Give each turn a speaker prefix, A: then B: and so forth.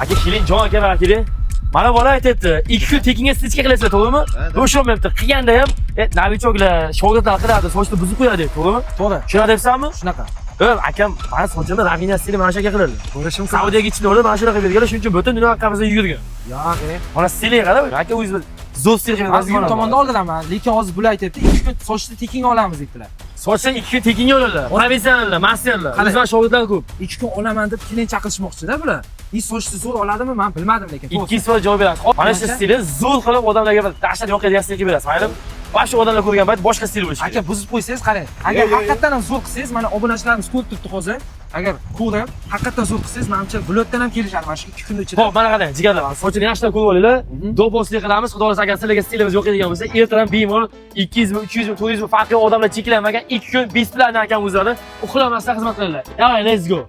A: Aka, keling, jon aka, mana keling. Mana bola aytyapti, 2 kun tekinga стрижка qilasizlar, to'g'rimi? Bo'shamayapti. Qilganda ham новичок lar, shogirdlar qiladi, sochni buzib qo'yadi, to'g'rimi?
B: To'g'ri.
A: Shunaqa deyapsanmi?
B: Shunaqa.
A: Akam, mana sochimni Ravina stili mana shu aka qiladi.
B: Ko'rishim mumkin.
A: Saudiyaga ichida o'rib, mana shunaqa qilib berganlar, shuning uchun butun dunyo orqamizda yugurgan.
B: Yo'q, e.
A: Mana stiliga qarab, aka, o'zingiz zo'r stil qilib
B: Hozir yurib tomonda oldilar, lekin hozir bular aytyapti, 2 kun sochni tekinga olamiz debdilar.
A: Sochni 2 kun tekinga oladilar. Professionallar, masterlar.
B: Qalay?
A: O'zlar shogirdlar ko'p.
B: 2 kun olaman deb keling chaqirishmoqchida bular. И sochni zo'r oladimi, men bilmadim lekin.
A: 2 soat javob berasiz. Mana shu stilni zo'r qilib odamlarga bir dahshat yoqadigan stil qilib berasiz. Maylimi? Mana shu odamlar ko'rgan payt boshqa stil bo'lishi
B: Aka,
A: kerak.
B: buzib qo'ysangiz qarang. Agar haqiqatdan ham zo'r qilsangiz, mana obunachilarimiz ko'rib turibdi hozir. Agar ko'rib, haqiqatdan zo'r qilsangiz, menimcha viloyatdan ham kelishadi mana shu 2 kun ichida.
A: Xo'p, mana qarang, jigarlar, sochini yaxshilab ko'rib olinglar. Do'poslik qilamiz. Xudo xohlasa, agar sizlarga stilimiz yoqadigan bo'lsa, ertadan bemalol 200 ming, 300 ming, 400 ming farqi yo'q, odamlar cheklanmagan 2 kun бесплатно akam o'zlari uxlamasdan xizmat qiladilar. Давай, let's go.